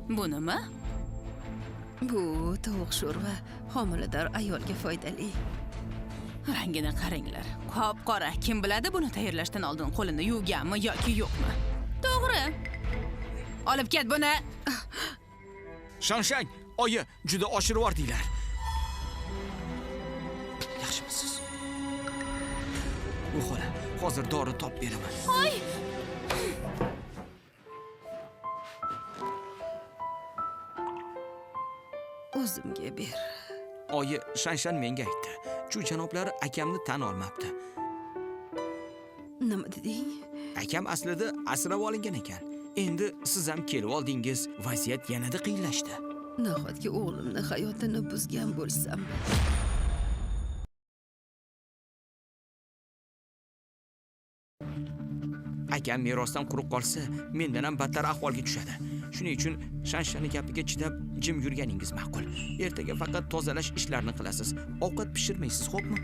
Bu nima? Bu tovuq sho'rva homilador ayolga foydali. Rangini qaranglar. Qop-qora. Kim biladi buni tayyorlashdan oldin qo'lini yuvganmi yoki yo'qmi? To'g'ri. Olib ket buni. Shanshang, oyi, juda oshirib yubordinglar. Yaxshimisiz? U xola, hozir dori top beraman. Oy! O'zimga ber. Oyi, Shanshan menga aytdi. Chu janoblari akamni tan olmabdi. Nima deding? Akam aslida asrab olingan ekan. Endi siz ham kelib oldingiz, vaziyat yanada qiyinlashdi. Nahotki o'g'limni hayotini buzgan bo'lsam? Akam merosdan quruq qolsa, mendan ham battar ahvolga tushadi. Shuning uchun Shanshani gapiga chidab jim yurganingiz ma'qul. Ertaga faqat tozalash ishlarini qilasiz. Ovqat pishirmaysiz, xo'pmi?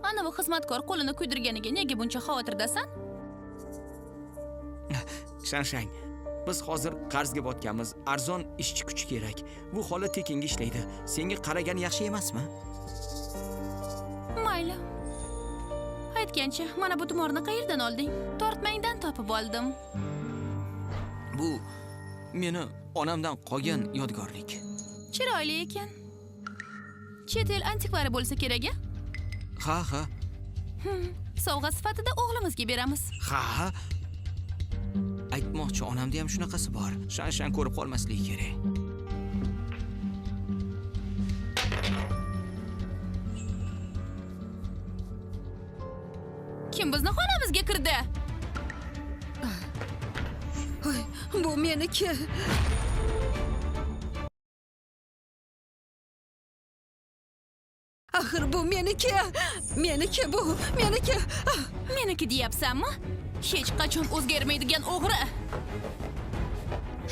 Anavi xizmatkor qo'lini kuydirganiga nega buncha xavotirdasan? Shanshang, biz hozir qarzga botganmiz. Arzon ishchi kuchi kerak. Bu xola tekinga ishlaydi. Senga qaragani yaxshi emasmi? Mayli. Aytgancha, mana bu tumorni qayerdan olding? Tortmangdan topib oldim. Bu meni onamdan qolgan yodgorlik. Chiroyli ekan. Chet el antikvari bo'lsa kerak-a? Ha, ha. Sovg'a sifatida o'g'limizga beramiz. Ha. Aytmoqchi, onamda ham shunaqasi bor. Shanshan ko'rib qolmasligi kerak. Kim bizni xonamizga kirdi? Oy, bu meniki. Axir bu meniki. Meniki bu, meniki. Meniki deyapsanmi? Hech qachon o'zgarmaydigan o'g'ri.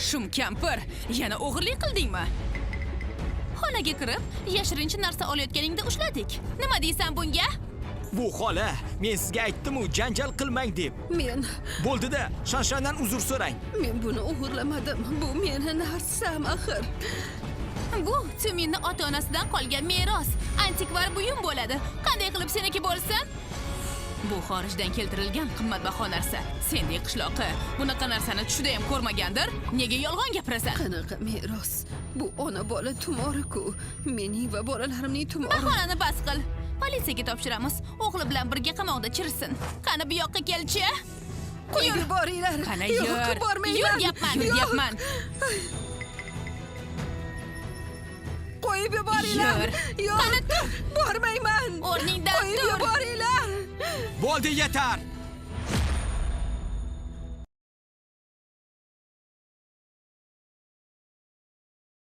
Shum kampir, yana o'g'irlik qildingmi? Xonaga kirib, yashirincha narsa olayotganingda ushladik. Nima deysan bunga? Bu xola, men sizga aytdim-u, janjal qilmang deb. Men Bo'ldi-da, Shanshandan uzr so'rang. men buni o'g'irlamadim. Bu meni narsam axir. Bu Tuminni ota-onasidan qolgan meros. Antikvar buyum bo'ladi. Qanday qilib seniki bo'lsin? Bu xorijdan keltirilgan qimmatbaho narsa. Sendek qishloqi bunaqa narsani tushida ham ko'rmagandir. Nega yolg'on gapirasan? Qanaqa meros? Bu ona bola tumori-ku. Mening va bolalarimning tumori. Bahonani bas qil. Politsiyaga topshiramiz. O'g'li bilan birga qamoqda chirisin. Qani bu yoqqa kelchi. Qo'yib yuboringlar. Qani Yo'q, yur. bormayman. Yur deyapman, yur Yo'q, deyapman. Qo'yib yuboringlar. Yur. Yo'q. Qani tur. Bormayman. O'rningdan Qo'yib tur. yuboringlar. Bo'ldi, yetar.